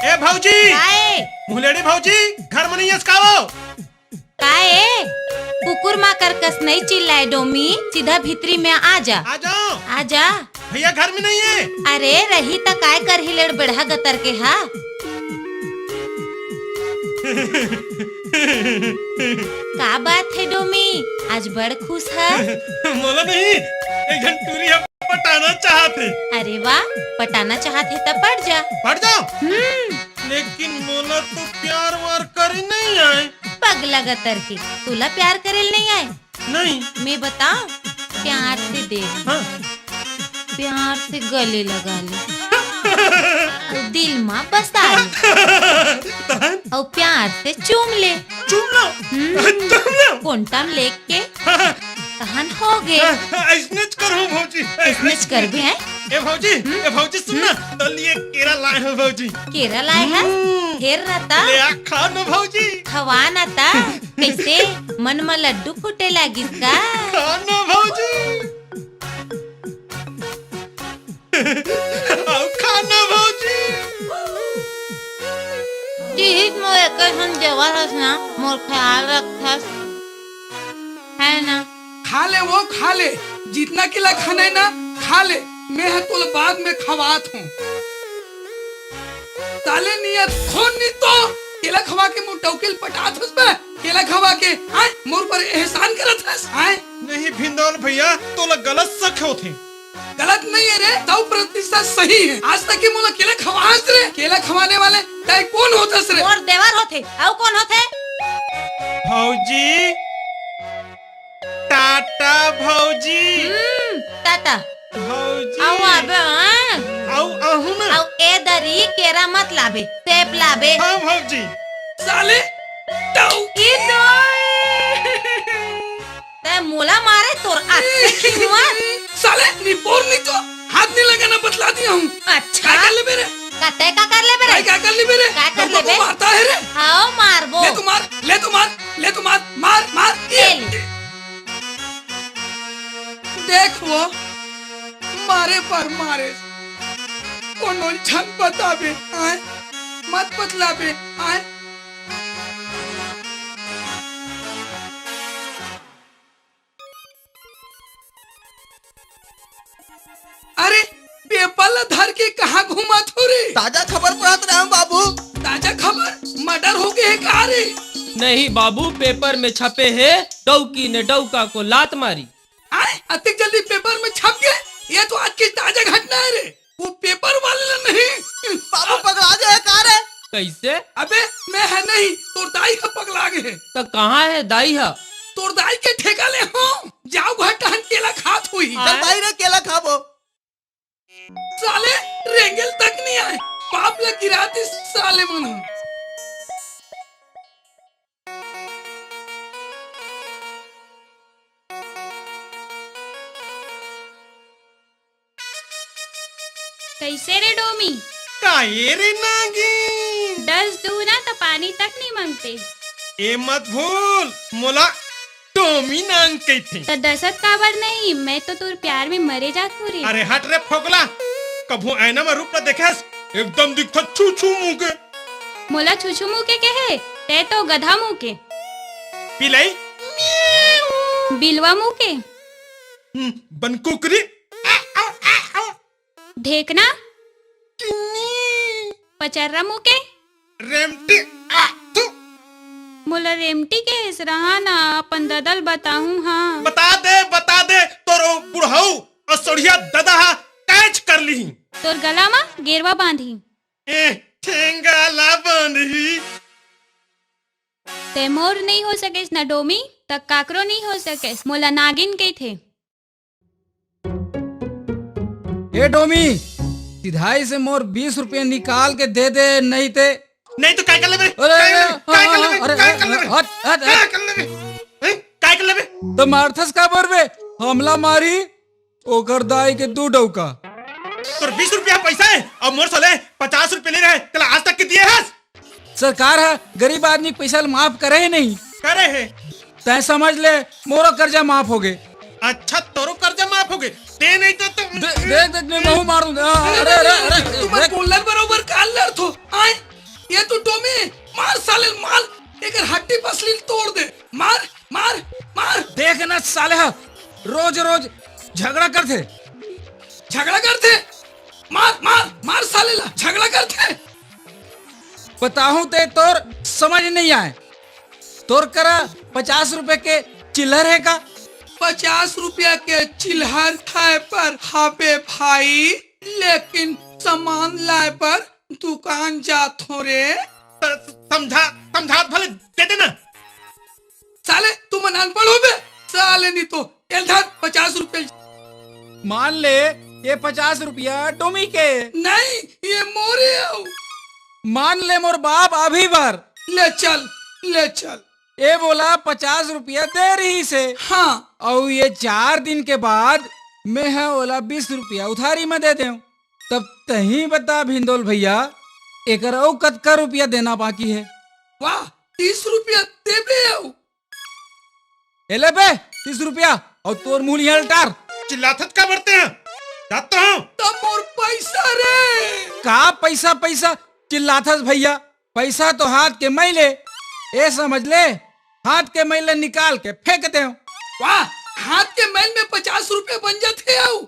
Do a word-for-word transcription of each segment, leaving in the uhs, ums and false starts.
ए भौजी, काय? मुहलेड़ी भौजी, घर में नहीं है इसका वो। काय? कुकुर माकर कस नहीं चिल्लाए डोमी, सीधा भीतरी में आ जा। आ जाओ। आ जा। भैया घर में नहीं है। अरे रही त काय करही लेड़ बेड़हा गतर के हा। का बात है डोमी, आज बड़ खुश है? मोला नहीं, एक झन टूरी है पटाना चाहत हे। अरे वाह, पटाना चाहत हे त पट जा। पट जाओ। हम्म। लेकिन मोला तो प्यार वार करे नहीं आए। पगला गतर के, तोला प्यार करेल नहीं आए? नहीं। मैं बताऊं, प्यार से देख। हाँ। प्यार से गले लगा ले। अउ दिल मा बसा ले। तहन? अउ प्यार से चूम ले। चूम लो। हम्म। चूम लो। कोंटा में लेके हाँ। तहन हो गे। हाँ, हाँ, अइसनेच करहूँ भौजी। अइसनेच करबे, हैं? ए भौजी, हम्म? ए भौजी सुन ना, हम्म? तो लिए केरा लाए हो भौजी। केरा लाए हस? हम्म। ढेर रहता। ले आ, खा न भौजी। खवा न ता। कैसे? मन म लड्डू फूटे लागिस का? खा न भौजी। अउ खा न भौजी। तिहिस मोर एकर संग देवत हस ना, मोर ख्याल रखथस, है ना? खा ले वो, खा ले, जितना केला खाना है ना, खा ले, मैं ह तोला बाद में खवात हूँ। साले नियत खून नी तो, केला खवा के मोर डौकी ल पटात हस बे, केला खवा के, आय, मोर पर एहसान करत हस, आय। नहीं भिंदौल भैया, तोला गलत शक होथे। गलत नहीं है रे, सौ प्रतिशत सही है। आज तक के मोला केला खवास रे, केला खवाने वाले तय कौन होतस रे? मोर देवर होथे, अउ कौन होथे? भौजी, टाटा भौजी। हम्म, टाटा। भौजी। अउ आबे, हाँ। अउ आहू ना। अउ ए दरी केरा मत लाबे, सेब लाबे। हाँ भौजी। साले, डौकी। ई दोई। तै मोला मारे तोर अत्ते खिनवा। साले, निपोर नहीं तो हाथ नहीं लगाना बतला दिया हूँ। अच्छा। का कर लेबे रे? का तै का कर लेबे रे? भाई, का कर लेबे रे? का कर लेबे? मारता है रे। हाँ, मारबो। ले तो मार, ले तो मार, ले तो मार, मार, मार। ले ले। देख वो, मारे पर मारे। कोनो झन बताबे, आय? मत बतलाबे, आय? अरे, पेपर ला धर के कहाँ घूमत हो रे? ताजा खबर पढ़त रहे हूँ बाबू। ताजा खबर? मर्डर हो गए है का रे? नहीं बाबू, पेपर में छपे है, डौकी ने डौका को लात मारी। आय, अतिक जल्दी पेपर में छप गए? ये तो आज की ताजा घटना है रे। वो पेपर वाले ला नहीं। बाबू पगला गए का रे? कैसे? अबे मैं है नहीं, तोर दाई ह पगला गए है। तो कहाँ है दाई ह? तोर दाई के ठेका ले हो, जाओ घर टहन केला खात हुई। चल भाई रे, केला खाबो। साले रेंगेल तक नहीं आए, पाप लग गिरा दिस साले मन। कैसे रे डोमी? का ए रे नागिन? डस दू ना त पानी तक नहीं मांगते। ए मत भूल, मोला डोमी नांग कहिथे। त डसत काबर नहीं? मैं तो तोर प्यार में मरे जात हूँ रे। अरे हट रे फोकला, कभू आईना में रूप न देखेस, एकदम दिखत छू छू मुँह के। मोला छुछू मुँह के कहे, तै तो गधा मुँह के। बिलाई। बिलवा मुँह के। हम्म, बनकुकरी। ढेकना। किन्नी। पचर्रा मुँह के। रेमटी। आ, तू। मोला रेमटी के हेसरहा ना अपन ददल बताहूँ हाँ। बता दे, बता दे, तोर बुढ़ऊ अउ सोढ़िया ददा हा कैच कर लिही। तोर गला मा गेरवा बांधही। ए, ठेंगा ला बांधही। तै मोर नइ हो सकेस ना डोमी, त काकरो नइ हो सकेस। मोला नागिन कहिथे। ए डोमी, सिधाई से मोर बीस रुपया निकाल के दे दे, नहीं ते। नहीं तो काय कर लेबे? अरे, काय कर लेबे? अरे, काय कर लेबे? अरे, काय कर लेबे? हट, हट, हट। काय कर लेबे? हैं? काय कर लेबे? त मारथस काबर बे? हमला मारी, ओकर दाई के दू डौका। तोर बीस रुपया पैसा हे अउ मोर साले पचास रुपया ले रहे, तेला आज तक के दिए हस? सरकार ह गरीब आदमी के पैसा ल माफ करे हे नहीं। करे हे। तैं समझ ले, मोरो कर्जा माफ होगे। अच्छा, तोरो कर्जा माफ होगे। ते नहीं तो तुम दे-, देख, देख, मैं महू मार दूं। आ, अरे, अरे, अरे, तुम अरे। बोलन बरोबर काल लड़थो। आय, ये तो टोमी, मार साले ल, मार, एकर हड्डी पसली ल तोड़ दे, मार, मार, मार। देख ना साले ह, रोज रोज झगड़ा करथे। झगड़ा करथे? मार, मार, मार साले ला, झगड़ा करथे। बताहूं ते तोर समझ नहीं आए। तोर करा पचास रुपए के चिल्लर हे का? पचास रुपया के चिल्लर खाए पर हाबे भाई, लेकिन सामान लाए पर दुकान जाथों रे। समझा, समझात भले दे देना। साले, तुमन अनपढ़ होबे? साले, नहीं तो, ए ल धर, पचास रुपया। मान ले, ये पचास रुपया टोमी के। नहीं, ये मोरे अउ। मान ले मोर बाप अभी बर। ले चल, ले चल। ए मोला पचास रुपया दे रहिस हे। हाँ। अउ ये चार दिन के बाद मैं ह ओला बीस रुपया उधारी म दे देंव। तब तहीं बता भिंदोल भैया, एकर अउ कतका रुपया देना बाकी हे? वाह, तीस रुपया देबे अउ। ए ले बे, तीस रुपया, अउ तोर मुंह ल इहां टार। चिल्लाथस काबर तें? जात तो हंव। त मोर पइसा रे। का पइसा, पइसा चिल्लाथस भैया? पइसा तो हाथ के मैल ए, ए समझ ले, हाथ के मैल ल निकाल के फेंक देंव। वाह, हाथ के मैल में पचास रुपया बन जाथे अउ।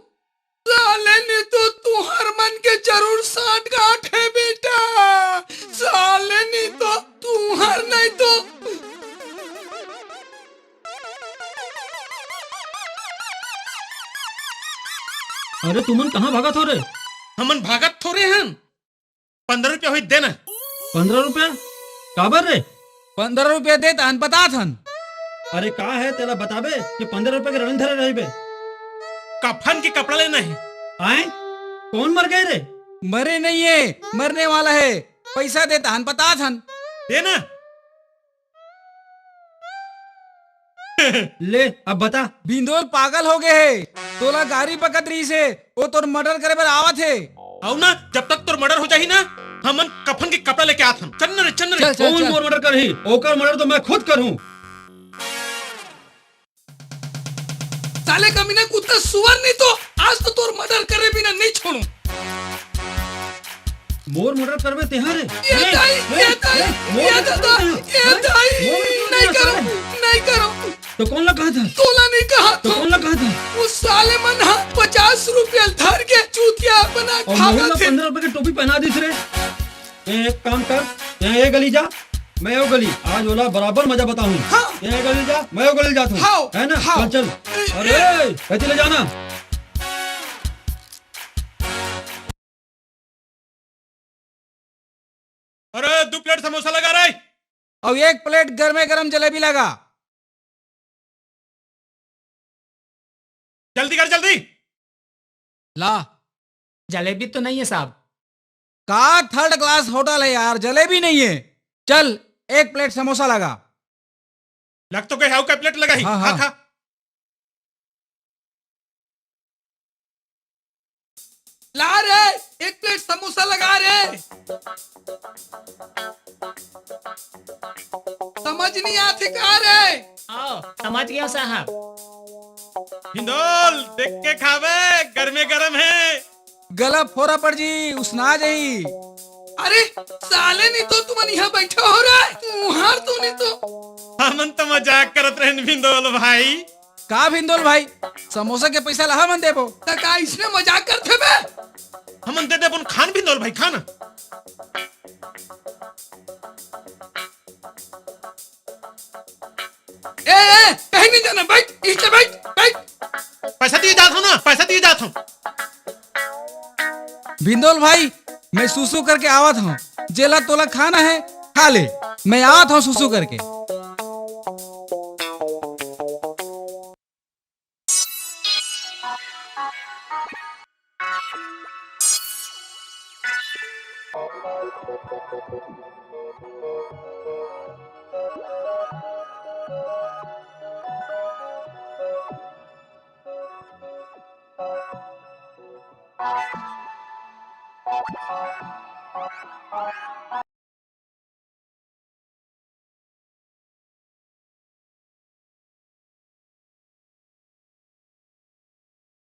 साले नहीं तो तुंहर मन के जरूर सांठगांठ हे बेटा, साले नहीं तो तुंहर नहीं तो। अरे तुमन कहाँ भागत हो रे? हमन भागत थोरे हन, पंद्रह रुपया होही, दे ना। पंद्रह रुपया? काबर रे? पंद्रह रुपया दे तहन बतात हन। अरे का हे तेला बताबे कि पंद्रह रुपया के रनिंग धरे रहिबे? कफन के कपड़ा लेना हे। आए? कौन मर गए रे? मरे नहीं हे, मरने वाला हे। पइसा दे तहन बतात हन। दे ना। ले, अब बता। भिंदोल पागल हो गए हे, तोला गारी बकत रहिस हे, ओ तोर मर्डर करे बर आवत हे। अउ ना, जब तक तोर मर्डर हो जाही ना, हमन कफन के कपड़ा लेके आत हन। चल न रे, चल न रे। चल, चल, कौन चल। मोर मर्डर करही? ओकर मर्डर तो मैं खुद करहूँ। साले कमीना कुत्ता सुअर नहीं तो आज तो तोर मर्डर करे बिना नहीं छोड़ूं। मोर मर्डर करबे तेहा रे? ये ए, दाई, ए, ये दाई, ए, मोर ये मर्डर दादा, करबे तेहा? ये हैं? दाई, मोर मर्डर नहीं करबे करो, तेहा? नहीं करो। तो कौन ला कहा था? तोला नहीं कहा तो था। कौन ला कहा था? उस साले मन हा पचास रुपया धर के चूतिया बना और खावत मोहन ला हे। पंद्रह रुपए के टोपी पहना दिस रे। तें एक काम कर, तें ए गली जा, मैं ओ गली। आज ओला बराबर मजा बताहूँ। हाँ। तें ए गली जा, मैं ओ गली जात हूँ। हाँ, है ना? हाँ। चल, चल। ए, अरे, ए। ए, चले जाना। अरे, दू प्लेट समोसा लगा रे। अउ एक प्लेट गरमे गरम जलेबी लगा। जल्दी कर, जल्दी। ला। जलेबी तो नहीं है साहब। का थर्ड क्लास होटल है यार, जलेबी नहीं है। चल, एक प्लेट समोसा लगा। लग तो गए, हाउ का प्लेट लगा ही। हाँ, खा, हाँ। खा। ला रे, एक प्लेट समोसा लगा रे। समझ नहीं आथे का रे? आओ, समझ गया साहब। हिंदोल, देख के खावे, गरमे गरम है। गला फोरा पड़ जी, उसना जाही। अरे, साले नहीं तो तुमन यहाँ बैठे हो रे, तुहार तो नहीं तो। हमन तो मजाक करत रहन भिंदोल भाई। का भिंदोल भाई, समोसा के पैसा ला हमन देबो। त का इसने मजाक करथे बे? हमन दे देबो, खान भिंदोल भाई, खान। ए, ए, कहीं नहीं जाना, बैठ, इस पे बैठ, बैठ। पैसा दिए जात हो ना, पैसा दिए जात हो। भिंदोल भाई, मैं सुसु करके आवत हूँ, जेला तोला खाना है, खा ले, मैं आवत हूँ सुसु करके।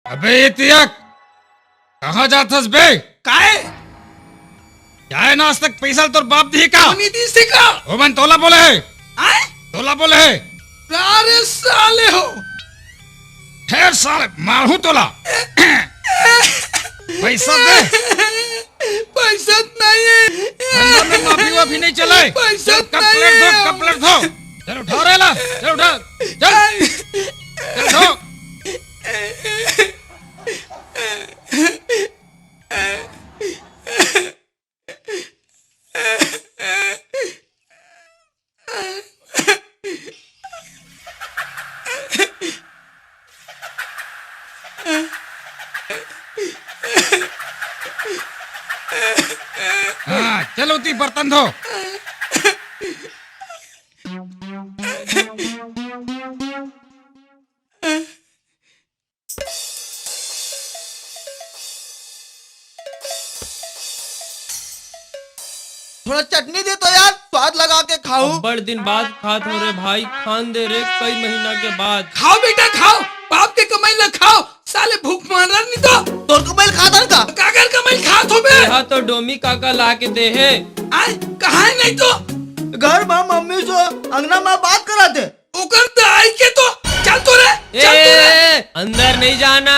अबे ये तियक, कहाँ जाथस बे? काय? चाय नाश्ता के पैसा तोर बाप दिही का? कोनी दिस हे का? ओमन तोला बोले हे। आय? तोला बोले हे। अरे साले हो। ढेर साले मारहूं तोला। पैसा दे। पैसा नहीं है। धंधा में माफी वाफी नहीं चले। पैसा चल, कप नहीं प्लेट धो, है। कप प्लेट धो। चल उठा रे ला, चल उठा, चल। चल धो। हाँ, चल उती बर्तन धो। थोड़ा चटनी दे तो यार, स्वाद लगा के खाऊं। बड़ दिन बाद खात हो रे भाई, खान दे रे, कई महीना के बाद। खाओ बेटा खाओ, बाप के कमाई ला खाओ, साले भूख मर रहा नहीं तो। तोर कमाई ला खात हन का? काकर कमाई ला खात हो बे? यह तो डोमी काका ला के दे हे। आय, कहाँ है नहीं तो? घर में मम्मी से अंगना में बात करा थे। ओकर दाई के तो, चल तो रे, चल तो रे। ए, अंदर नहीं जाना,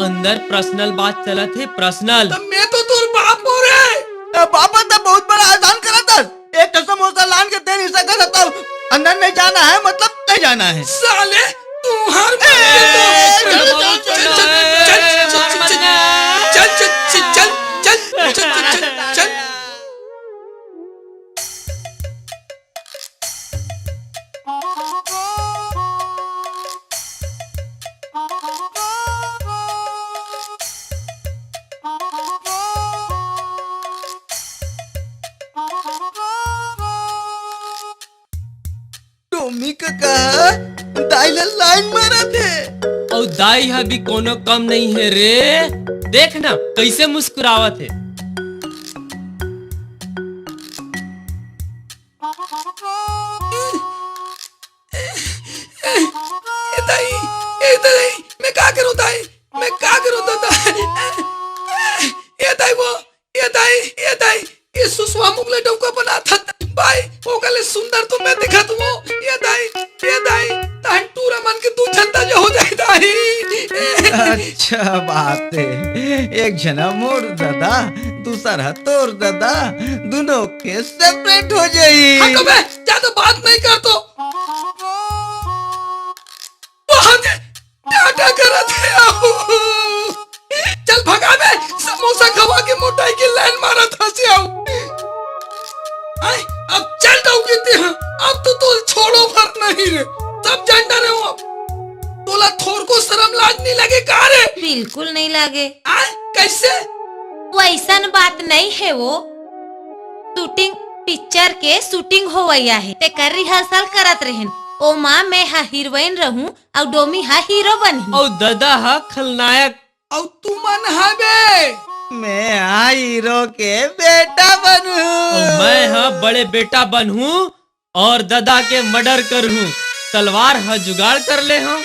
अंदर पर्सनल बात चलत हे, पर्सनल। तो मैं तो तोर बाप हो रे। ए, बाप तो बहुत बड़ा एहसान करत हस। एक ठो समोसा लान के दे नहीं सकत हस, तब अंदर नहीं जाना है, मतलब नहीं जाना है। साले, तुम्हार ए, चल, चल, चल, चल, चल, चल, चल, चल, चल, चल, चल, चल, चल, चल, चल, चल, चल, चल। टोमी कका, दाई ला लाइन मारत हे। अउ दाई ह भी कोनो कम नहीं है रे। देख ना, कैसे मुस्कुरावत हे। ए दाई, ए दाई, मैं का करूं दाई? मैं का करूं दादा? ए दाई वो, ए दाई, ए दाई, ये सुसवा मुगले डौका बना था भाई, ओकले सुंदर तो मैं दिखा तू। ए दाई, ए दाई, तहन टूरा मन के दू झंडा जो हो जाए दाई। अच्छा बात है, एक झना मोर दादा, दूसर ह तोर दादा, दोनों के सेपरेट हो जाई। हट बे, ज्यादा बात नहीं कर तो। बहुत टाटा करत हे। चल भगा बे, समोसा खवा के मोटाई के लाइन मारत हंसी आऊ। आय, अब चल डौकी ते हां, अब तो तोल छोड़ो भर नहीं रे, सब जान डारे हो अब। तोला थोर को शर्म लाज नहीं लगे का रे? बिल्कुल नहीं लगे। आय, कैसे? वैसन बात नहीं है वो। शूटिंग, पिक्चर के शूटिंग होवैया हे, तेकर रिहर्सल करत रहेन। ओमा मैं हा हीरोइन रहूं अउ डोमी हा हीरो बनही। अउ ददा हा खलनायक। अउ तुमन हा बे? मैं हा हीरो के बेटा बनहूं। अउ मैं हा बड़े बेटा बनहूं। और ददा के मर्डर करहूं, तलवार ह जुगाड़ कर ले हूं।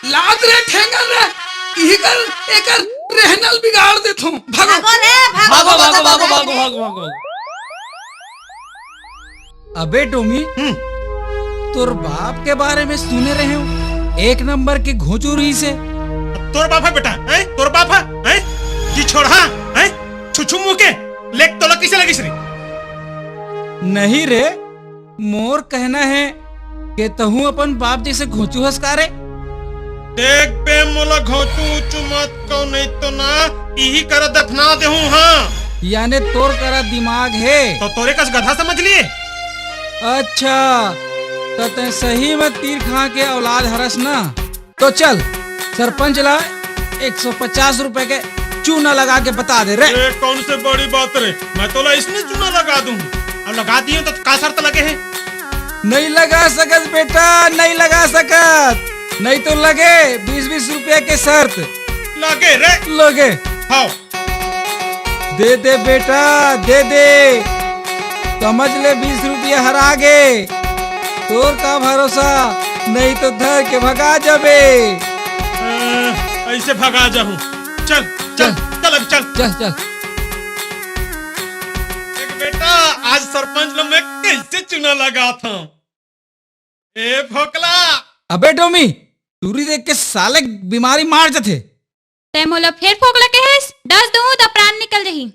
लात रे ठेंगन रे, इही कर एकर रहनल बिगाड़ देथूं। भागो। भागो रे, भागो, भागो, भागो, भागो, भागो, भागो, भागो। अबे डोमी, हम्म। तोर बाप के बारे में सुने रहे हूं, एक नंबर के घोंचू रहिसे। तोर बाप है बेटा, हैं? तोर बाप है, हैं? जी छोड़, हाँ, हैं? छुछू मुंह के, लेक तोला कैसे लगिस रे? नहीं रे, मोर कहना है के तहूं अपन बाप जैसे घोंचू हस का रे? देख बे, मोला घोंचू ऊंचू मत कहो, नहीं तो ना इही करा दफना देहूं, हाँ। याने तोर करा दिमाग है। तो तोरे कस गधा समझ लिए? अच्छा, तो तैं सही में तीर खां के औलाद हरस ना। तो चल, सरपंच ला एक सौ पचास रुपए के चूना लगा के बता दे रे। ये कौन से बड़ी बात रे? मैं तोला इसने चूना लगा दूं। अब लगा दिए तो का शर्त लगे है? नहीं लगा सकत बेटा, नहीं लगा सकत। नहीं तो लगे बीस बीस रुपया के शर्त। लगे रे। लगे। हाँ। दे दे बेटा, दे दे। समझ ले, बीस रुपया हरा गे। तोर का भरोसा, नहीं तो धर के भगा जाबे। अ, ऐसे भगा जाहूं। चल, चल, चल। चल, अब चल। चल, चल। सरपंच ल मैं कइसे चुना लगाथंव? ए फोकला। अबे डोमी, टूरी देख के साले बीमारी मार जथे। तैं मोला फेर फोकला कहेस, डस दूं त प्राण निकल जही।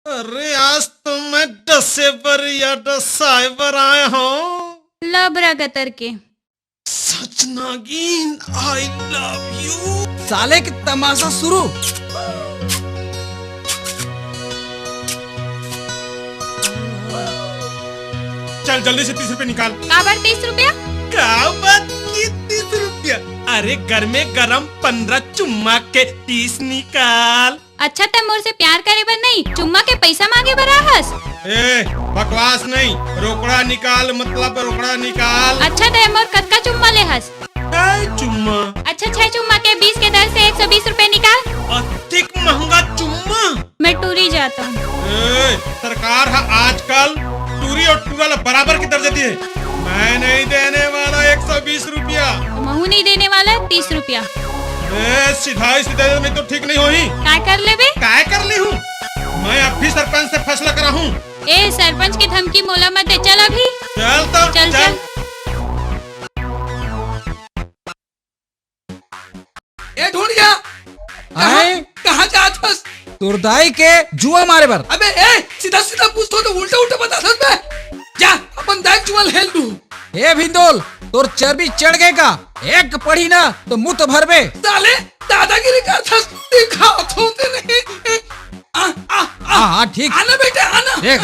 अरे आज तो मैं डसे बर या डसाए बर आए हंव। लबरा गतर के। सच नागिन, I love you। साले के तमाशा शुरू। चल जल्दी से तीस रुपया निकाल। काबर तीस रुपया? का बात की तीस रुपया? अरे गरमे गरम पंद्रह चुम्मा के तीस निकाल। अच्छा, तैं मोर से प्यार करे बर नहीं, चुम्मा के पइसा मांगे बर आहस? ए, बकवास नहीं, रोकड़ा निकाल, मतलब रोकड़ा निकाल। अच्छा, तैं मोर कतका चुम्मा ले हस? छह चुम्मा। अच्छा, छह चुम्मा के बीस के दर से एक सौ बीस रुपए निकाल। अतिक महंगा चुम्मा। मैं टूरी जाता हूँ। ए, सरकार ह आजकल टूरी और टूरा ला बराबर के दर्जा दिए। मैं नहीं देने वाला एक सौ बीस रुपया। महू नहीं देने वाला तीस रुपया। ए, सिधाई से दे दे, नहीं तो ठीक नहीं होही। काय कर लेबे? काय कर ली हूँ? मैं अब भी सरपंच से फैसला करा हूँ। ए, सरपंच के धमकी मोला मत दे, चल अभी। चल तो, चल, चल। चल। ए ढोड़िया, कहाँ, आए? कहाँ जात हस? तोर दाई के जुआ मारे बर। अबे ए, सीधा सीधा पूछ तो, तो उल्टा उल्टा बता सकत बे। जा, अपन दाई जुआ ले लू। ए भिंदोल, तोर चर्बी चढ़ गे का? एक पड़ी ना तो मुंह तो भरबे। साले दादागिरी करथस, दिखात होते नहीं। आ, आ, आ, हाँ, हाँ, ठीक। आना बेटा, आना। देख,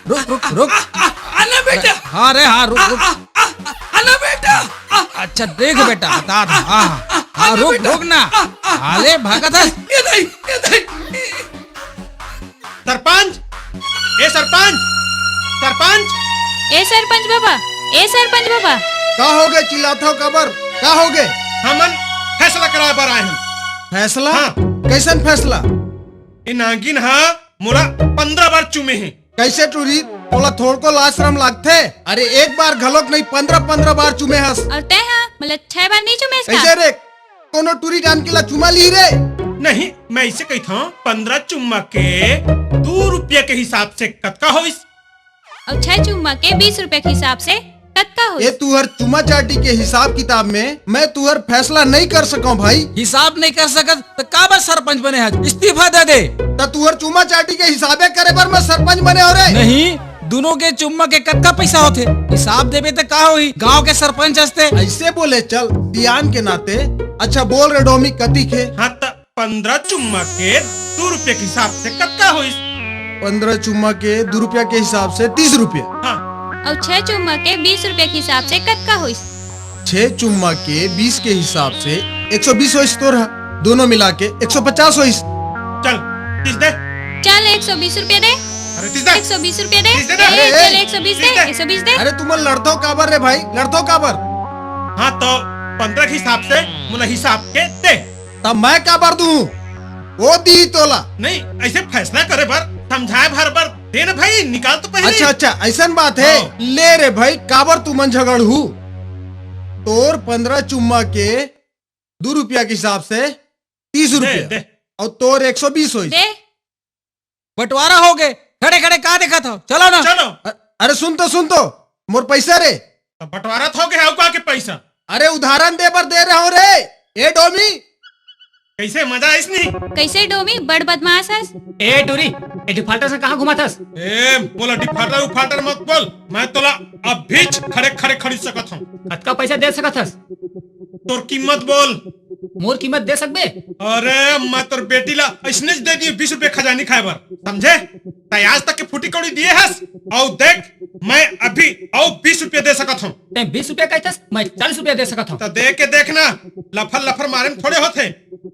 रुक, रुक, रुक। आ, आ, आना बेटा। हाँ रे, हाँ, रुक, आ, रुक। आ, आ, आ, आना बेटा। आ, अच्छा, देख बेटा, बता दे। हाँ, हाँ, हाँ, आना रुक, बेटा। रुक ना। आ, आ, आ, आले भागत हस। ये नहीं, ये नहीं। सरपंच, ए सरपंच, सरपंच। ए सरपंच बाबा, ए सरपंच बाबा। का हो गे चिल्लात हव काबर? का हो गे? हमन फैसला कराए बर आए हन। फैसला? हाँ। कैसन फैसला? ए नागिन हा मोला पंद्रह बार चूमे हे। कैसे टूरी? तोला थोड़को लाज शरम लागथे? अरे एक बार घलोक नहीं, पंद्रह पंद्रह बार चूमे हस। और तैं हा मोला छह बार नहीं चूमे हस का? कैसे रे? कोनो टूरी जानकी ला चुमा ली रे? नहीं, मैं इसे कहिथंव, पंद्रह चुम्मा के दू रुपया के हिसाब से कतका होइस? अउ छह चुम्मा के बीस रुपया के हिसाब से कतका होइस? ए तुहर चुम्मा चाटी के हिसाब किताब में मैं तुहर फैसला नहीं कर सकंव भाई। हिसाब नहीं कर सकत त काबर सरपंच बने हस? इस्तीफा दे दे। त तुहर चुम्मा चाटी के हिसाबे करे बर मैं सरपंच बने हंव रे। नहीं, दुनों के चुम्मा के कतका पैसा होथे? हिसाब देबे त का होही? गांव के सरपंच हस तैं। ऐसे बोले चल, सियान के नाते। अच्छा बोल रे डोमी, कतिक हे? हाँ त पंद्रह चुम्मा के दू रुपया के हिसाब से कतका होइस? पंद्रह चुम्मा के दू रुपया के हिसाब से तीस रुपया। हाँ। अउ छह चुम्मा के बीस रुपया के हिसाब से कतका होइस? छह चुम्मा के बीस के हिसाब से एक सौ बीस होइस तोर हा, दोनों मिला के एक सौ पचास होइस। चल, तीस दे। चल, एक सौ बीस रुपया दे। अरे, तीस दे। एक सौ बीस रुपया दे। तीस दे ना। ए, अरे, चल, ए, एक सौ बीस दे, तीस दे। एक सौ बीस दे। अरे, तुमन लड़थव काबर रे भाई, लड़थव काबर? हाँ, तो पंद्रह के हिसाब से मोला हिसाब के दे। तब मैं काबर दूं? वो दी तोला। नहीं, ऐसे फैसला करे बर, समझाए भर बर दे ना भाई, निकाल तो पहले। अच्छा, अच्छा, ऐसन बात है। हाँ। ले रे भाई, काबर तुमन झगड़हू? तोर पंद्रह चुम्मा के दू रुपया के हिसाब से तीस रुपया। दे। अउ तोर एक सौ बीस होइस। दे। बंटवारा हो गे, खड़े खड़े का देखत हव? चलो ना। चलो। अ-, अरे सुन तो, सुन तो, मोर पैसा रे। त बंटवारा त हो गे, अउ का के पैसा? अरे उदाहरण दे बर दे रहे हो रे। ए डोमी। कैसे मजा आइस नी? कैसे डोमी, बड़ बदमाश हस? ए टूरी, ए डिफाल्टर से कहाँ घुमात हस? ए, मोला डिफाल्टर उफाल्टर मत बोल, मैं तोला अभीच खड़े खड़े खरीद सकत हूँ। कतका पैसा दे सकत हस? तोर कीमत बोल। मोर कीमत दे सकबे? अरे, मैं तोर बेटी ला अइसनेच दे दिए बीस रुपया खजानी खाए बर, समझे? तैं आज तक के फूटी कौड़ी दिए हस, अउ देख, मैं अभी अउ बीस रुपया दे सकत हूँ। तैं बीस रुपया कहथस, मैं चालीस रुपया दे सकत हूँ। त दे के देख ना, लफर लफर मारे में थोड़े होथे।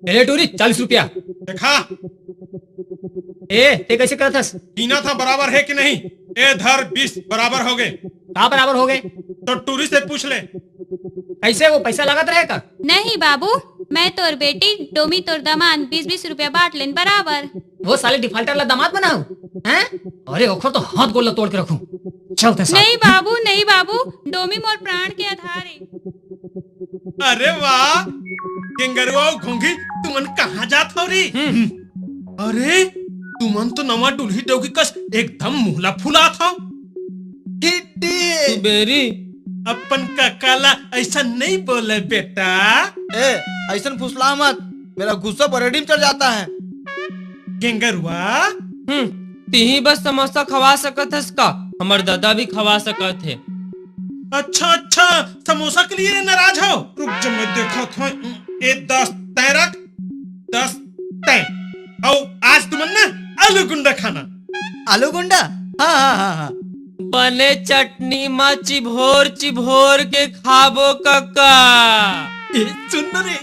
ए ले टूरी, चालीस रुपया। देखा। ए, तैं कैसे करत हस? गिनत हँव बराबर हे कि नहीं? ए धर, बीस बराबर हो गे। का बराबर हो गे? तो टूरी से पूछ ले। कैसे, वो पैसा लागत रहे का? नहीं बाबू, मैं तोर बेटी डोमी तोर दामाद बीस बीस रुपया बांट लेन बराबर। वो साले डिफाल्टर ला दामाद बनाहूँ, हैं? अरे ओखर तो हाथ गोड़ ला तोड़ के रखूँ। चल तैं साथ। नहीं बाबू, नहीं बाबू, डोमी मोर प्राण के आधार हे। अरे वाह, गेंगरवा अउ घोंघी, तुमन कहाँ जात हव रे? हम्म। अरे, तुमन तो नवा डुलही डौकी कस एकदम मुहला फुलात हव। ढिड्डी। तू बेरी। अपन काका ला ऐसा नहीं बोले बेटा। ए, ऐसन फुसला मत, मेरा गुस्सा बरेडी में चढ़ जाता है। गेंगरुआ। हम्म, तिही बस समोसा खवा सकत हस का? हमर दादा भी खवा सकत हे। अच्छा, अच्छा, समोसा के लिए नाराज हो? रुक जा, मैं देखत हूँ। ए दस तय रख, दस तय। अउ आज तुमन ना आलू गुंडा खाना। आलू गुंडा? हाँ, हाँ, हाँ, हाँ। बने चटनी मा चिभोर चिभोर के खाबो कका। ए, सुन ना रे,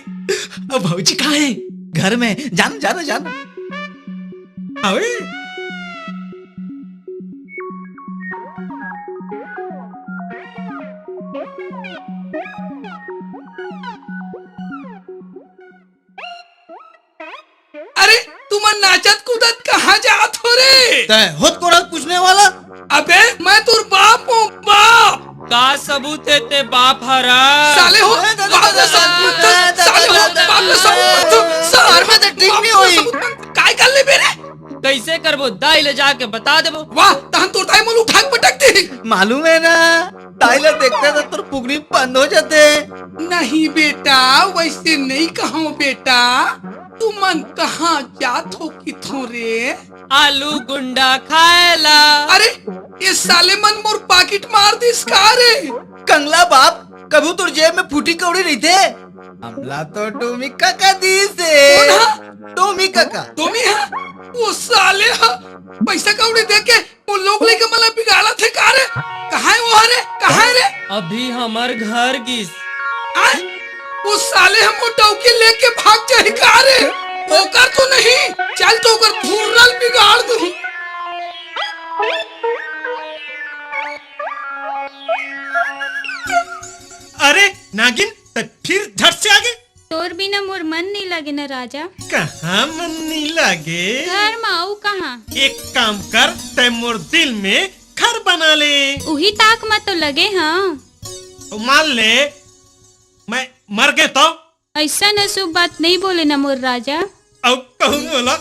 अब भौजी कहाँ है? घर में। जान, जान, जान। अबे। अरे, तुमन नाचत कूदत कहाँ जात हो रे? तय होत को रहा पूछने वाला? अबे, मैं तोर बाप हूँ, बाप। का सबूत हे ते बाप हरा? साले हो, ए, दादा, बाप का दादा, सबूत मत दो, दादा, साले हो, दादा, बाप का सबूत मत दो, साले हो, मैं तो ठीक बाप नहीं का होई। सबूत मत, काय कर ले बेरे? कैसे करबो? दाई ले जाके बता देबो। वाह, तहन तोर दाई मोला उठा के पटक दे। मालूम है ना, दाई ला देखते तो तोर पुगनी बंद हो जाते। नहीं बेटा, वैसे नहीं कहो बेटा। तुमन कहाँ जात हो किथों रे? आलू गुंडा खाए ला। अरे, ये साले मन मोर पाकिट मार दिस का रे? कंगला बाप, कभू तोर जेब में फूटी कौड़ी रहिथे? हमला तो डोमी काका दिस हे। कौन हा? डोमी काका। डोमी हा? वो साले हा, पैसा कौड़ी दे के वो लोग लेके मला बिगाड़त हे का रे? कहाँ हे वो हरे? कहाँ हे रे? अभी हमर घर गिस। आय? वो साले हा मोर डौकी लेके भाग जाही का रे? ओकर तो नहीं, चल तो ओकर फुर्रल बिगाड़ दूँ। अरे नागिन, त फिर झट से आगे। तोर बिना मोर मन नहीं लागे ना राजा। कहाँ मन नहीं लागे? घर मा अउ कहाँ? एक काम कर, तय मोर दिल में घर बना ले। उही ताक मा तो लगे हाँ। तो मान ले, मैं मर गए तो? ऐसा अशुभ बात नहीं बोले ना मोर राजा। अब कहूँ बोला,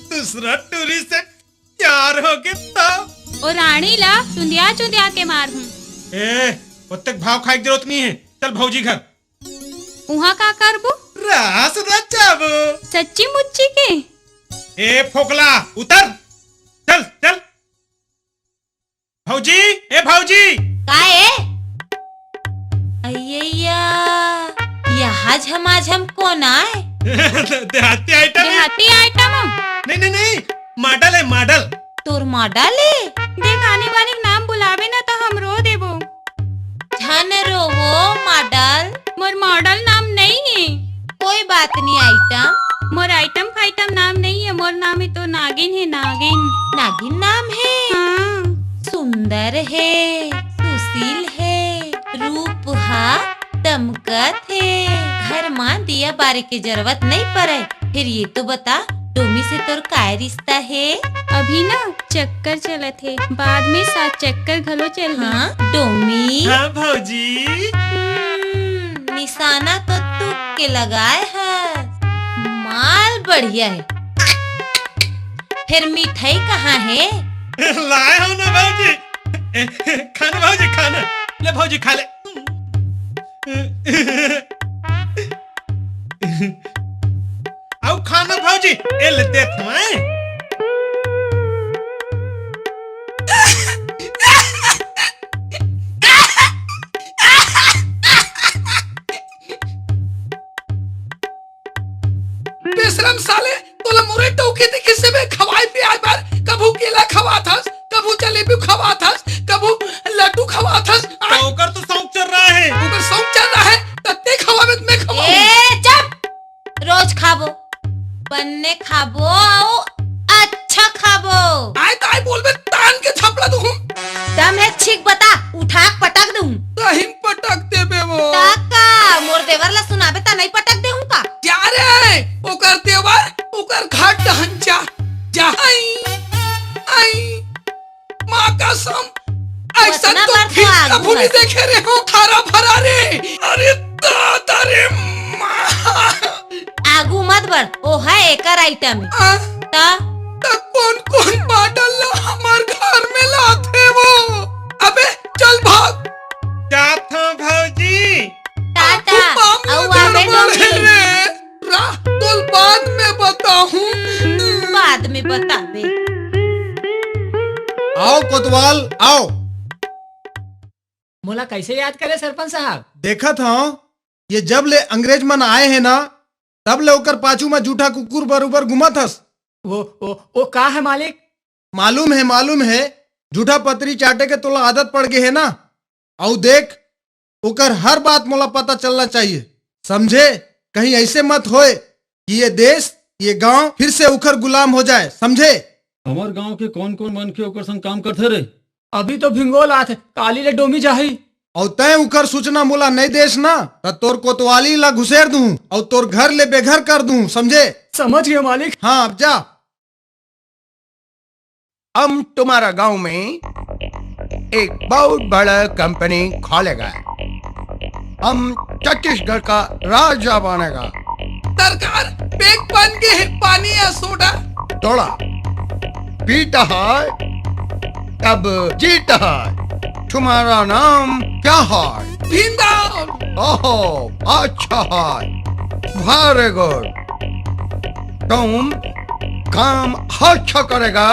दूसरा टूरी से प्यार हो गया तो? ओ रानी ला चुंदिया चुंदिया के मार हूँ। ए, ओतेक भाव खाए के जरूरत नहीं है। चल भौजी घर। उहाँ का करबो? रास रचाबो। सच्ची मुच्ची के? ए फोकला, उतर। चल, चल। भौजी, ए भौजी। का ए? अय्या, यहाँ झमाझम कोन आय? देहाती आइटम है। देहाती आइटम? नहीं, नहीं, नहीं, मॉडल है, मॉडल। तोर मॉडल ए? देख, आनी बानी के नाम बुलाबे ना, त हम रो देबो। झन रोवो, मॉडल। मोर मॉडल नाम नहीं है। कोई बात नहीं, आइटम। मोर आइटम फाइटम नाम नहीं है, मोर नाम है तो नागिन है, नागिन। नागिन नाम है? हाँ। सुंदर है, सुशील है, रूप हा दमकत हे, घर मा दिया बारे के जरूरत नहीं पड़े। फिर ये तो बता, डोमी से तोर काय रिश्ता हे? अभी ना चक्कर चलत हे, बाद में सात चक्कर घलो चलही। हाँ, डोमी। हाँ, भौजी। हम्म, निशाना तो तुक के लगाए हे, माल बढ़िया हे। फिर मिठाई कहाँ हे? लाए हो ना भौजी, खाना भौजी, खाना। ले भौजी, खा ले। अउ खाना भौजी, ए ले देत हवं। बेशरम साले, तोला मुरई टौकी दिखिस हे बे खवाए पियाए बर? कभू केला खवात हस, कभू जलेबी खवात हस, कभू लड्डू खवात हस। तो ओकर तो शौक चल रहा है। ओकर शौक चल रहा है, त ते खवाबे त मैं खवाऊं। ए, चुप! रोज खाबो, बन्ने खाबो, अउ अच्छा खाबो। आय त आय बोलबे, तान के थपड़ा दूं। दम हे छीक बता, उठा के पटक दूं। तहीं पटक देबे वो। त का, मोर देवर ला सुनाबे त नहीं पटक देहूं का? जा रे, ओकर देवर, ओकर घर डहन जा। जा, आई, आई, माँ कसम, ऐसा तो फिर कभू नहीं देखे रे हो, हरा भरा रे। अरे दादा रे माँ। आगू मत बढ़, ओ है एकर आइटम है। आ? त? त कौन कौन मॉडल ला हमर घर में लाथे वो? अबे बताबे। आओ कोतवाल, आओ। मोला कैसे याद करे सरपंच साहब? देखत हव, ये जब ले अंग्रेज मन आए हे ना, तब ले ओकर पाछू म जूठा कुकुर बरोबर घूमत हस। वो, वो, वो का है मालिक? मालूम है, मालूम है, जूठा पतरी चाटे के तोला आदत पड़ गे हे ना। अउ देख, ओकर हर बात मोला पता चलना चाहिए, समझे? कहीं ऐसे मत होए कि ये देश, ये गांव फिर से उखर गुलाम हो जाए, समझे? हमर गांव के कौन-कौन मनखे ओकर संग काम करथे रे? अभी तो भिंगोल आथे, काली ले डोमी जाही। अउ तैं उखर सूचना मोला नइ देस ना, त तोर कोतवाली ला घुसेर दूं अउ तोर घर ले बेघर कर दूं, समझे? समझ गए मालिक। हाँ, अब जा। हम तुम्हारा गांव में एक बहुत बड़ा कंपनी खोलेगा। हम छत्तीसगढ़ का राजा बनेगा। सरकार, पैक बन के है पानी या सोडा? थोड़ा पीता है, तब जीता है। तुम्हारा नाम क्या है? भीमराव। ओहो, अच्छा है, very good। तुम काम अच्छा करेगा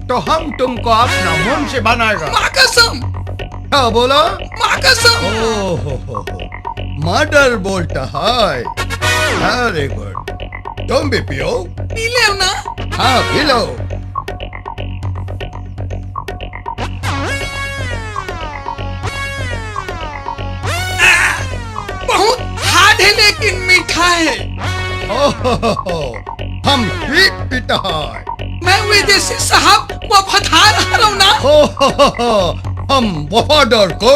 तो हम तुमको अपना मुंशी बनाएगा। माँ कसम। क्या बोला? माँ कसम। ओहो हो हो, मर्डर बोलता है। Very good। तुम भी पियो। पी ले ना। हाँ, पी लो। बहुत हार्ड है लेकिन मीठा है। ओहो, हम ठीक पीता है। मैं विदेशी साहब वफादार हरव ना। ओहो, हम वफादार को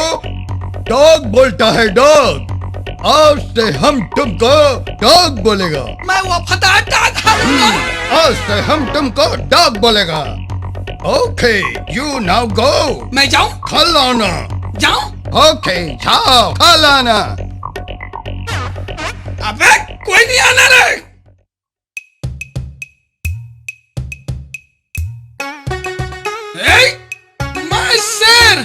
डॉग बोलता है, डॉग। आज से हम तुमको डॉग बोलेगा। मैं वफादार डॉग हरव ना। आज से हम तुमको डॉग बोलेगा। Okay, you now go। मैं जाऊं? खा लाना। जाऊं? Okay, जाओ, खा लाना। अबे, कोई नहीं आना रे। ए, मैं शेर,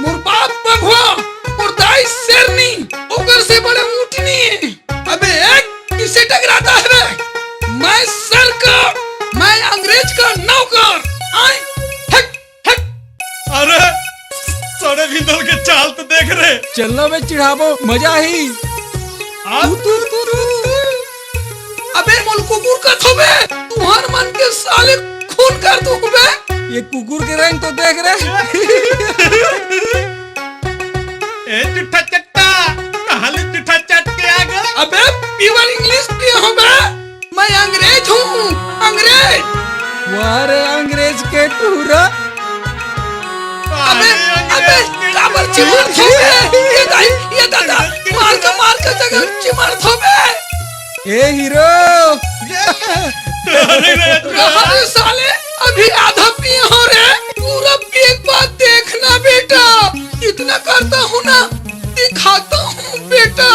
मोर बाप बघवा, मोर दाई शेरनी, ओकर से बड़े ऊंट नहीं है। अबे, एक किसे टकराता है बे? मैं शेर का, मैं अंग्रेज का नौकर। आए, हट, हट। अरे, सड़े भिंदल के चाल तो देख रे। चलना बे चिढ़ाबो, मजा ही। आ? तू, तू, तू, तू। अबे मोल कुकुर कथो बे, तुहर मन के साले खून कर दूं बे। ये कुकुर के रंग तो देख रे। ए जूठा चट्टा, कहाँ ले जूठा चाट के आ गए? अबे pure English पिए हो बे, मैं अंग्रेज हूँ, अंग्रेज। वाह रे अंग्रेज के टूरा। अबे, अबे, काबर चिल्लात हो बे? ये दाई, ये दादा, मार के, मार के जगह चिमार थो बे। ए हीरो। अरे साले, अभी आधा पिए हो रे, पूरा पिए के बाद देखना बेटा, कितना करता हूँ ना, दिखाता हूँ बेटा।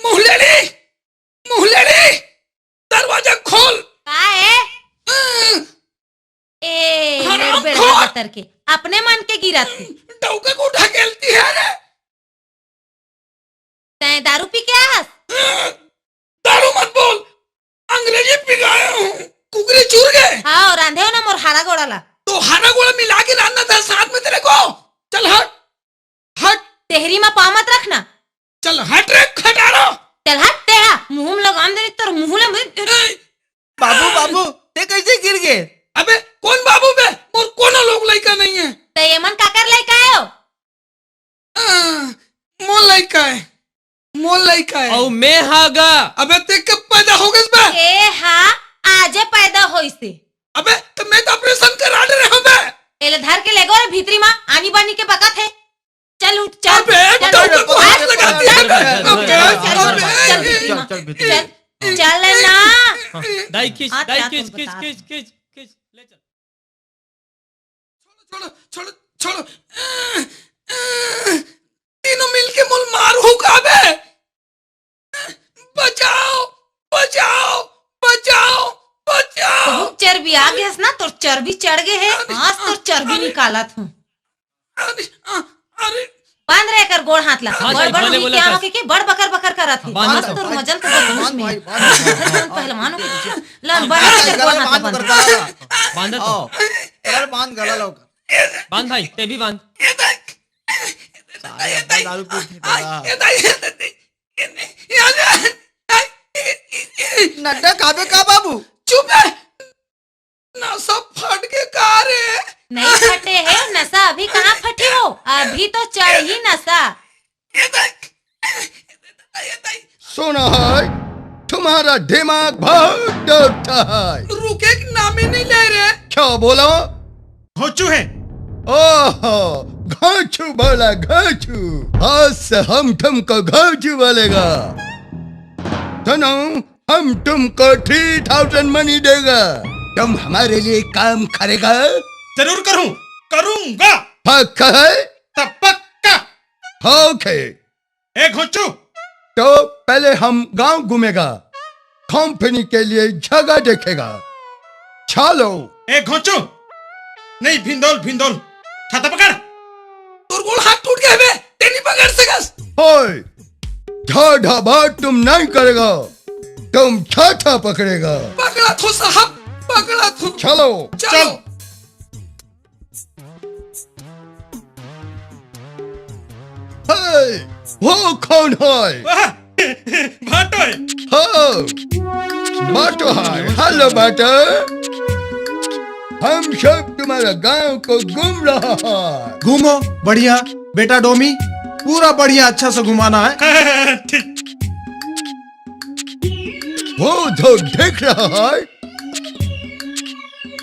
मुहलेड़ी, मुहलेड़ी, दरवाजा खोल। का है? ए, हराम लड़बेड़ खोर। हर बतर के, अपने मन के गिरत हे। डौका को ढकेलती है रे। तैं दारू पी के आए हस? दारू मत बोल, अंग्रेजी पी के आया हूँ। कुकरी चूर गए। हाँ, रांधे हो ना मोर हाड़ा गोड़ा ला। तो हाड़ा गोड़ा मिला के रांधना था साथ में तेरे को। चल हट, हट। तेहरी मा पाँव मत रखना। चल हट रे खटारा। चल हट तेहा, मुँह में लगाम दे तोर मुँह ले। ए! बाबू, बाबू, ते कैसे गिर गए? अबे कौन बाबू बे? मोर कोनो लोग लइका नहीं है। ते ये मन काकर लइका आयो? आ, मोर लइका है, मोर लइका है। अउ मैं हा गा। अबे ते कब पैदा हो गइस बे? ए हा आजे पैदा होइस हे। अबे तो मैं तो ऑपरेशन करा ले रहे हूँ बे। एले धर के लेगो रे भीतरी मा, आनी बानी के बकत हे। चल उठ, चल। अबे चल, तो चल, को हाथ लगा दिया बे। चल, अबे, चल, अबे। चल, चल, चल, भीतरी मा। चल, चल, भीतरी मा। चल, चल ना। हाँ, दाई खींच, हाँ, दाई क्या खींच, तुम खींच, बता खींच, खींच, खींच, ले चल। छोड़ो, छोड़ो, छोड़ो, छोड़ो। तीनों मिलके मोल मारू का बे? बचाओ, बचाओ, बचाओ, बचाओ। बहुत चर्बी पिया गेस ना, तोर चर्बी चढ़ गे हे। आज तोर चर्बी निकालत हूँ। अरे, अ, अरे। बांध रे एकर गोड़ हाथ ला। हाँ, बड़, सही, बड़ बने बोला क्या था। के, के बड़ बकर बकर करत हे। बांध आज तो। तोर मजल तो बदमाश बांध में। भाई, बांध। पहलवानों के ला, बांध बांध रे एकर गला गोड़ हाथ ला बांध बांध। कर। बांध तो। आओ, चल बांध गला लोग। बांध भाई, ते भी बांध। साले अब्बा दारू पी के निकला। नड्डा खाबे का बाबू? चुप है। नशा फट के का रे? नहीं फटे है नशा, अभी कहाँ फटे हो, अभी तो चढ़ी नशा। सुना है, तुम्हारा दिमाग बहुत डरता है। रुके के नाम ही नहीं ले रे। क्या बोला? घोंचू है। ओहो, घोंचू बोला, घोंचू। आज से हम तुमको घोंचू बोलेगा। सुनो, हम तुमको थ्री थाउजेंड मनी देगा, तुम हमारे लिए काम करेगा? जरूर करूं, करूंगा। पक्का है? तब पक्का। ओके। ए घोंचू। तो पहले हम गांव घूमेगा, कंपनी के लिए जगह देखेगा। चलो। ए घोंचू। नहीं, भिंदोल, भिंदोल। छाता पकड़। तोर गोड़ हाथ टूट गए बे, ते नहीं पकड़ सकस। ओए, ढाढा बात तुम नहीं करेगा, तुम छाता पकड़ेगा। पकड़ा थो साहब, पकड़ा थो। चलो। चलो। चल। हे, वो कौन है? वाह, भाटो है। हाँ, भाटो है। हेलो भाटो। हम सब तुम्हारा गांव को घूम रहा है। घूमो, बढ़िया। बेटा डोमी, पूरा बढ़िया अच्छा से घुमाना है। ठीक। वो जो दिख रहा है,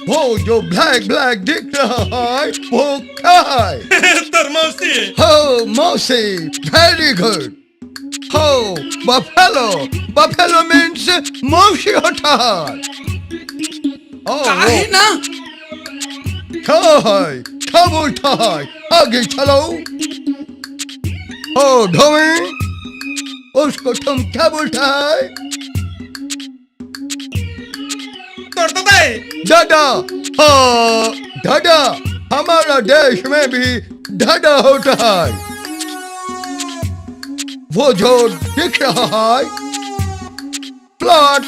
वो जो ब्लैक ब्लैक दिख रहा है, वो क्या है? तेरी मौसी। हो, मौसी, very good। हो, बफेलो, बफेलो मीन्स मौसी होता है। ओ, कहा वो है ना? क्या है? क्या बोलता है? आगे चलो। ओ, ढोमी, उसको तुम क्या बोलता है? तोर तो दाई। दादा, हाँ, दादा, हमारा देश में भी दादा होता है। वो जो दिख रहा है, प्लॉट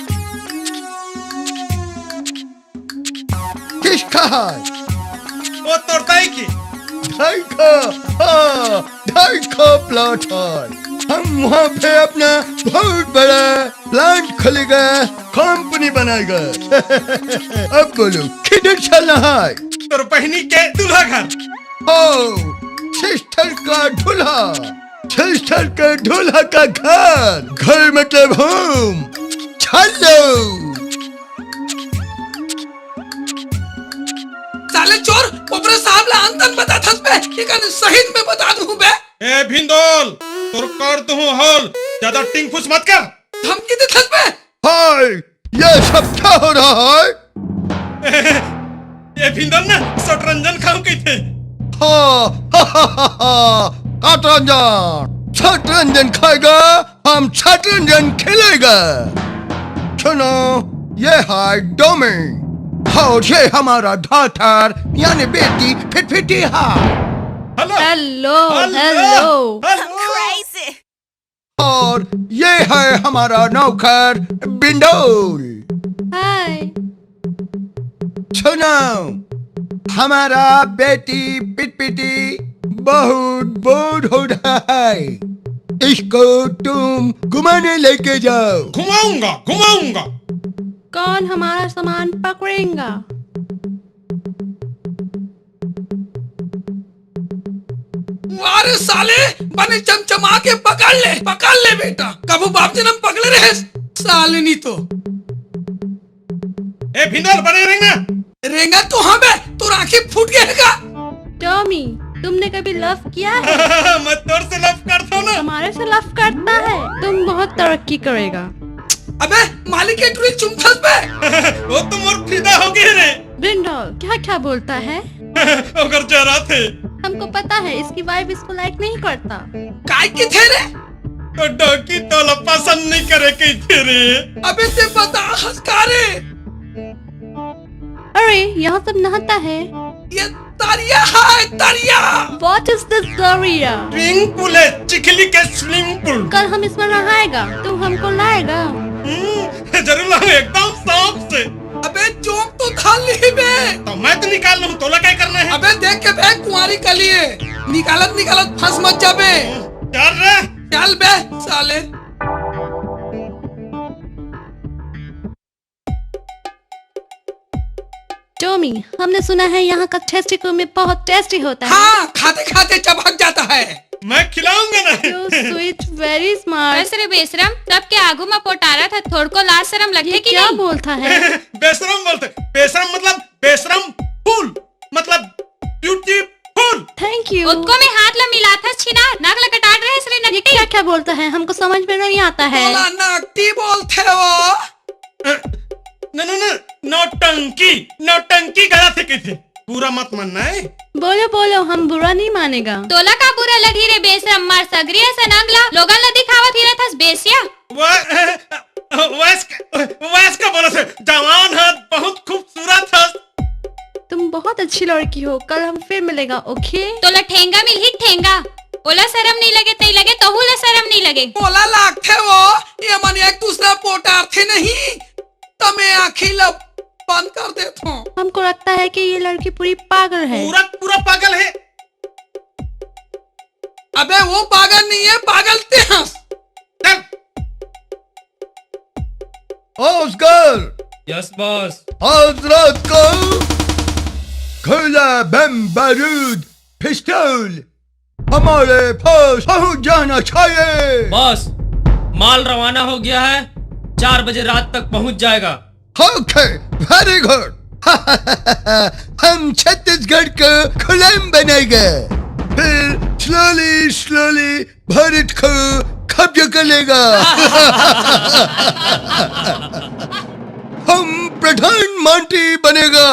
किसका है? वो तोर दाई की। दाई का, हाँ, दाई का प्लॉट है। हम वहाँ पे अपना बहुत बड़ा प्लांट खोलेगा, कंपनी बनाएगा। अब बोलो, किधर चलना है? तोर बहिनी के दूल्हा घर। ओ, सिस्टर का दूल्हा, सिस्टर के दूल्हा का घर, घर मतलब होम। चलो। साले चोर, ओपरे साहब ला अंतन बता थस बे, इकन सहित में बता दूं बे। ए भिंदोल, तोर कर दूं होल, ज्यादा टिंग फुस मत कर। धमकी दे थस बे। हाय, ये सब क्या हो रहा है? ए भिंदोल ना, सटरंजन खाऊं कहिथे। हाँ, हा, हा, हा, हा, कटरंजन, सटरंजन खाएगा, हम सटरंजन खेलेगा। सुनो, ये है डोमी, और ये हमारा धाथर, यानी बेटी फिटफिटी है। Hello. Hello, hello, hello. Hello. और ये है हमारा नौकर बिंडोल। हाय। सुनो, हमारा बेटी पिटपिटी बहुत बोर हो रहा है, इसको तुम घुमाने लेके जाओ। घुमाऊंगा, घुमाऊंगा। कौन हमारा सामान पकड़ेगा? वाह रे साले, बने चमचमा के पकड़ ले, पकड़ ले बेटा। कभू बाप जनम पकड़े रहे साले नी तो। ए भिंदोल, बने रेंगा। रेंगा तो हाँ बे, तोर आँखी फूट गया है का? टॉमी, तुमने कभी लव किया है? मैं तोर से लव करता हूँ ना। हमारे से लव करता है, तुम बहुत तरक्की करेगा। अबे मालिक के टुरी चुमथस बे। वो तो मोर फिदा हो गए रे। भिंडोल क्या क्या बोलता है? अगर जरा थे। हमको पता है इसकी वाइफ इसको लाइक नहीं करता। काय के थे रे? तो डोकी तोला पसंद नहीं करे कहिथे रे। अबे ते बता हस का रे? अरे, यहाँ सब नहाता है। ये दरिया है, दरिया। What is this दरिया? Swimming pool है, चिखली के swimming pool। कल हम इसमें नहाएगा, तू हमको लाएगा? हम्म, जरूर लाऊं, एकदम शौक से। अबे, जोंक तो धर ली बे। तो मैं तो निकाल लूं, तोला क्या करना है? अबे, देख के बे, कुंवारी कली है, निकालत निकालत फंस मत जाबे। चल रे। चल बे, साले। टॉमी, हमने सुना है यहाँ का टेस्टी कुरमे बहुत टेस्टी होता है। हाँ, खाते खाते चबक जाता है। मैं खिलाऊंगा ना। You sweet, very smart। बस रे बेशरम, सबके आगू में पोटारा था, थोड़को लाज शरम लगथे ये कि क्या नहीं? बोलता है? बेशरम बोलथे, बेशरम मतलब बेशरम फूल, मतलब beautiful। Thank you। ओतको में हाथ ला मिलाथस छिनार, नाक ला कटाट रहे श्री ये नकटी। क्या क्या बोलता है, हमको समझ में नहीं आता है। बोला नकटी बोलथे वो। अ, न, न, न, नौटंकी, नौटंकी गलत है कहिथे। बुरा मत मानना है। बोलो, बोलो, हम बुरा नहीं मानेगा। तोला का बुरा लगही रे बेशरम, मार सगरी असन अंग ला, लोगन ला दिखावत ही रहथस बेसिया। वा-, वयस्क, वयस्क बोलथे, जवान हस, बहुत खूबसूरत हस। तुम बहुत अच्छी लड़की हो, कल हम फिर मिलेगा, OK? तोला ठेंगा मिलही, ठेंगा। ओला शरम नहीं लगे, तई लगे, तहू ला शरम नहीं लगे। मोला लागथे वो, ये मन एक दूसरा पोटारथे नहीं, त मैं आँखी ला बंद कर देथों। हमको लगता है कि ये लड़की पूरी पागल है। पूरा, पूरा पागल है। अबे वो पागल नहीं है, पागल ते हस। चल। ओ ऑस्कर। Yes boss। आज रात को खुला बम बारूद पिस्तौल हमारे पास पहुंच जाना चाहिए। बॉस, माल रवाना हो गया है, चार बजे रात तक पहुंच जाएगा। OK, very good। हम छत्तीसगढ़ को गुलाम बनाएगा, फिर slowly slowly भारत को कब्जा कर लेगा। हम प्रधानमंत्री बनेगा।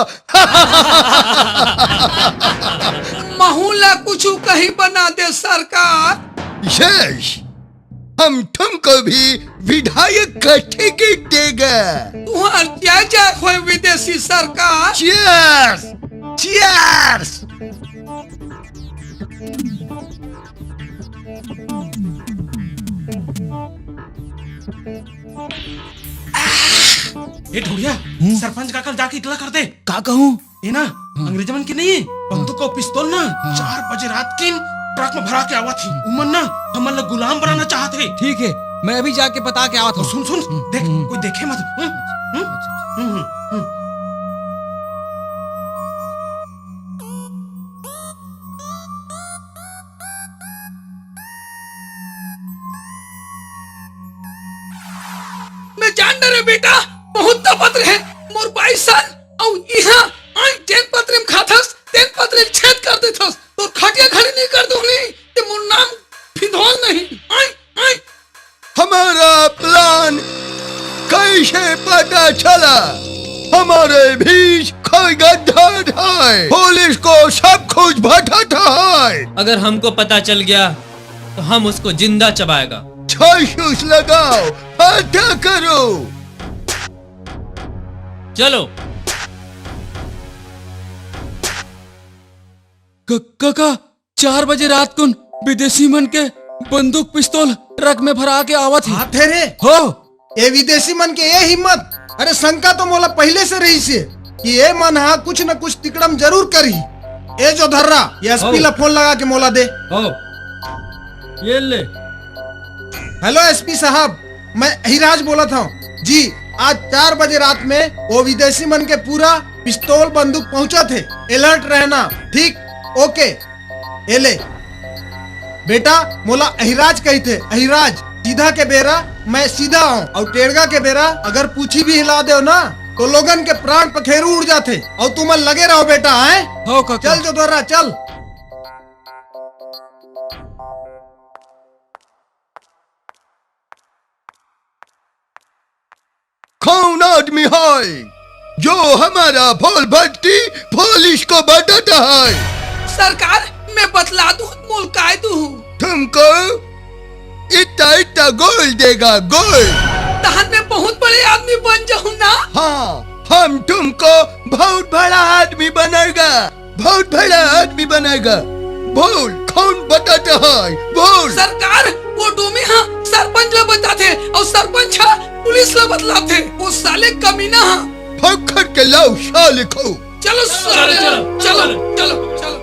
महू ला कुछु कहीं बना दे सरकार। Yes, हम तुमको भी विधायक का टिकट देगा। तुहार जय जय होय विदेशी सरकार। Cheers, cheers। ए ढोड़िया, हम्म? सरपंच काका ल जाके इतला कर दे। का कहूँ? ए ना, हाँ। अंग्रेज मन के नहीं, हाँ। बंदूक अउ पिस्तौल ना, हाँ। चार बजे रात के ट्रक में भरा के आवत हे। उमन ना, हमन ला गुलाम बनाना चाहत हे। ठीक है, मैं अभी जाके बता के आवत हूँ। सुन, सुन, हम्म, देख, हम्म। कोई देखे मत। हम्म, हम्म, अच्छा। हम्म, हम्म, हम्म। मैं जान डरे बेटा, बहुत तपत रहे मोर बाईस साल, अउ इहाँ आइ तेन पतरी म खाथस, तेन पतरी ल छेद कर देथस, तोर खटिया खड़ी नहीं कर दूंगी, ते मोर नाम फिधौल नहीं। आइ, आइ। हमारा प्लान कैसे पता चला? हमारे बीच कोई गद्दार है, पुलिस को सब कुछ बताता है। अगर हमको पता चल गया तो हम उसको जिंदा चबाएगा। जासूस लगाओ, हत्या करो। चलो। क-, काका, चार बजे रात कुन विदेशी मन के बंदूक पिस्तौल ट्रक में भरा के आवत हे। हाथे रे। हो। ए विदेशी मन के ए हिम्मत। अरे शंका तो मोला पहले से रहिसे कि ए मन हा कुछ न कुछ तिकड़म जरूर करही। ए जो धर्रा, ये एसपी हो। ला फोन लगा के मोला दे। हो। ये ले। हेलो एसपी साहब, मैं अहिराज बोलत हूँ। जी, आज चार बजे रात में वो विदेशी मन के पूरा पिस्तौल बंदूक पहुंचत हे। अलर्ट रहना, ठीक? ओके। ए ले। बेटा, मोला अहिराज कहिथे, अहिराज। सीधा के बेरा मैं सीधा हूँ, अउ टेड़गा के बेरा अगर पूछी भी हिला देव ना, तो लोगन के प्राण पखेरु उड़ जाथे। अउ तुमन लगे रहो बेटा, हैं? हो काका। चल जो द्वारा, चल। कौन आदमी है जो हमारा फूल भट्टी पुलिस को बताता है? सरकार, मैं बतला दूं, मोल काय दूं। तुमको इतना, इतना गोल देगा, गोल। तहन मैं बहुत बड़े आदमी बन जाऊं ना? हाँ, हम तुमको बहुत बड़ा आदमी बनेगा, बहुत बड़ा आदमी बनेगा। बोल, कौन बताता है? बोल। सरकार, वो डोमी हा सरपंच ला बताथे अउ सरपंच हा पुलिस ला बतलाथे। वो साले कमीना हा। पकड़ के लाओ साले को। चलो साले, चलो, चलो, चलो, चलो।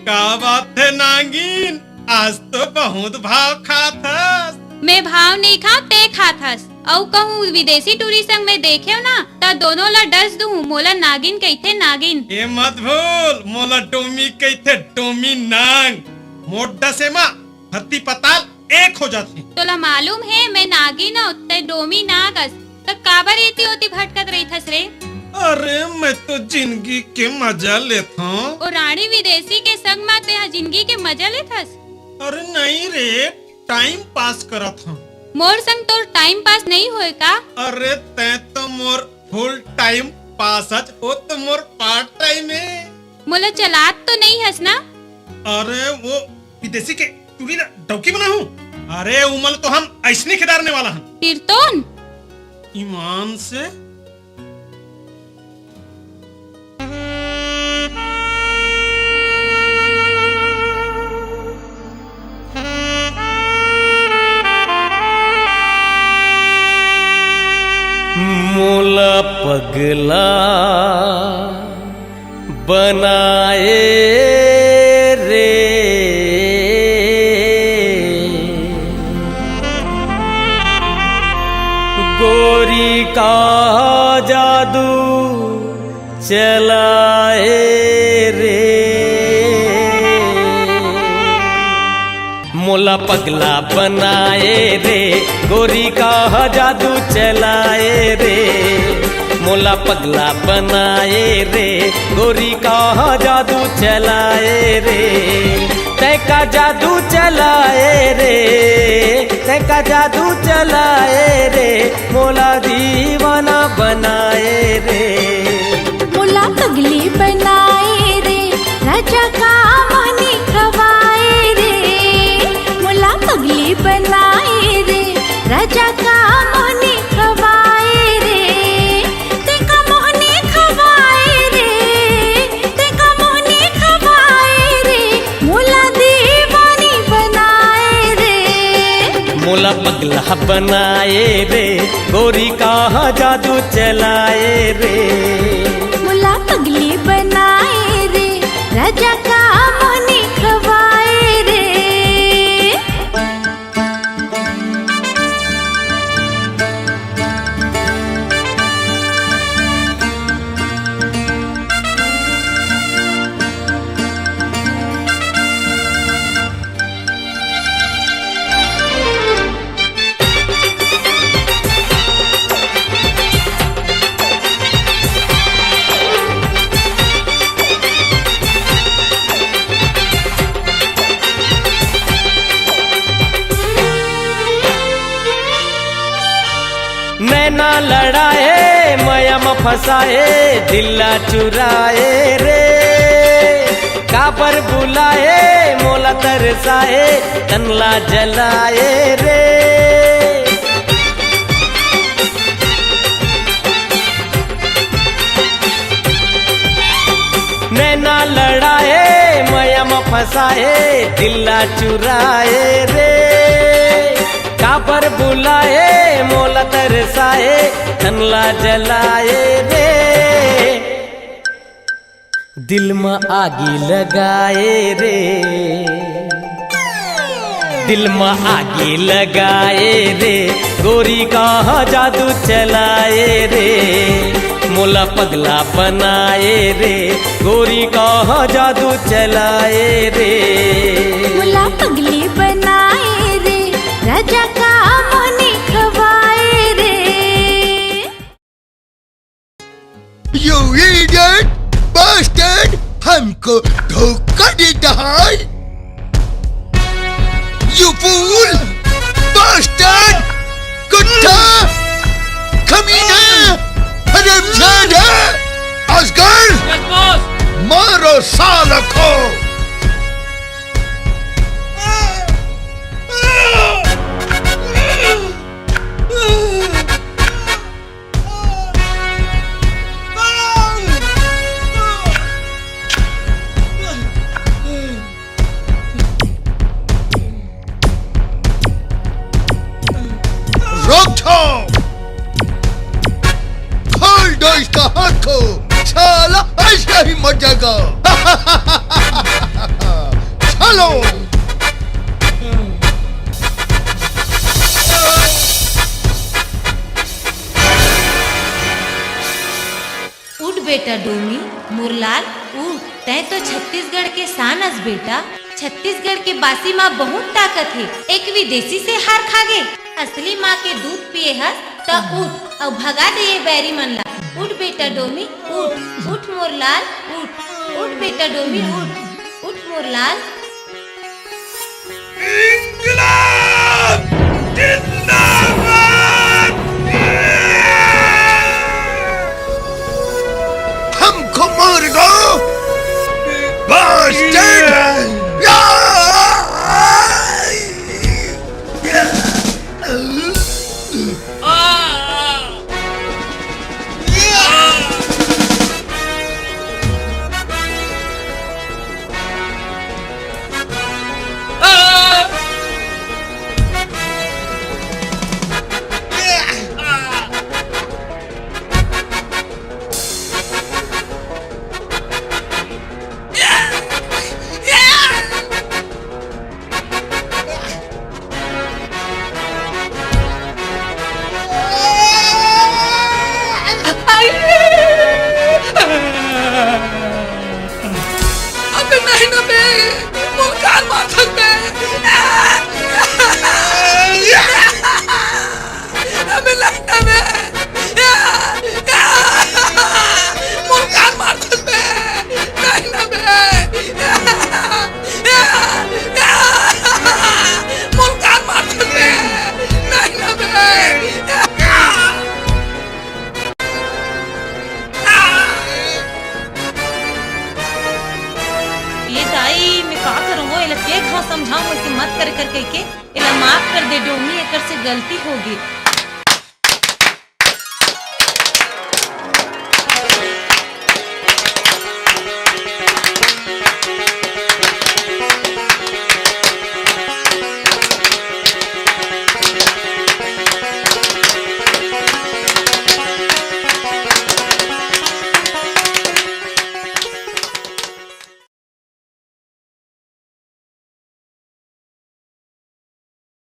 का बात हे नागिन, आज तो बहुत भाव खात हस। मैं भाव नइ खांव, तैं खात हस। अउ कहूं विदेशी टूरी संग मैं देखेंव ना, त दोनों ला डस दूं। मोला नागिन कहिथे, नागिन। ए मत भूल, मोला डोमी कहिथे, डोमी नांग। मोर डसे मा धरती पताल एक हो जाथे। तोला मालूम हे, मैं नागिन अव, तैं डोमी नाग अस, त काबर एती ओती भटकत रहिथस रे? अरे, मैं तो जिंदगी के मजा लेथंव। ओ रांड़ी विदेशी के संग म तैं ह जिंदगी के मजा लेथस? अरे नहीं रे, टाइम पास करत हंव। मोर संग तोर टाइम पास नहीं होय का? अरे, तैं तो मोर फुल टाइम पास हस, वो तो मोर पार्ट टाइम हे। मोला चलात तो नहीं हस ना? अरे, वो विदेशी के टूरी ला डौकी बनाहूं। अरे, उमन तो हम अइसने खेदारने वाला हन। फिर तो न। ईमान से। मोला पगला बनाए रे। गोरी का जादू चलाए रे। मोला पगला बनाए रे, गोरी का जादू चलाए रे। मोला पगला बनाए रे, गोरी का जादू चलाए रे। तैं का जादू चलाए रे, तैं का जादू चलाए रे, मोला दीवाना बनाए रे। मोला पगली बनाए रे, राजा का मोहनी खवाए रे। मोला पगली बनाए रे, राजा का मोहनी खवाए रे। तेका मोहनी खवाए रे, तेका मोहनी खवाए रे, मोला दीवानी बनाए रे। मोला पगला बनाए रे, गोरी का जादू चलाए रे। मोला पगली बनाए रे, राजा का मोहनी खवाए रे। नैना लड़ाए, मया म फंसाए, दिल ला चुराए रे। काबर बुलाए, मोला तरसाए, तन ला जलाए रे। नैना लड़ाए, मया म फंसाए, दिल ला चुराए रे। काबर बुलाए, मोला तरसाए, तन ला जलाए रे। दिल म आगी लगाए रे, दिल म आगी लगाए रे, गोरी कहाँ जादू चलाए रे, मोला पगला बनाए रे, गोरी कहाँ जादू चलाए रे। मोला पगली बनाए रे, राजा का मोहनी खवाए रे। You idiot bastard, हमको धोखा देता है। You fool bastard, कुत्ता, कमीना, हरामजादा, असगर, मारो साला को। रोक छो। खोल दो इसका हाथ को, साला ऐसा ही मर जाएगा। चलो। उठ बेटा डोमी, मुरलाल, उठ। तैं तो छत्तीसगढ़ के शान अस बेटा। छत्तीसगढ़ के बासी म बहुत ताकत हे। एक विदेशी से हार खा गे। असली माँ के दूध पिए हस त उठ अउ भगा दे ये बैरी मन ला। उठ बेटा डोमी, उठ, उठ मोर लाल, उठ, उठ बेटा डोमी, उठ, उठ मोर लाल। इंकलाब जिंदाबाद। हमको मारेगा, बास्टर्ड। अबे नहीं ना बे, मोर कान माथन बे। अबे नहीं ना बे, मोर कान माथन बे, नहीं ना बे। मोर कान माथन बे, नहीं ना बे। ये दाई, मैं का करूँ वो? एला के घाव समझाऊँ, ऐसे मत कर कर कह के। एला माफ कर दे डोमी, एकर से गलती हो गे।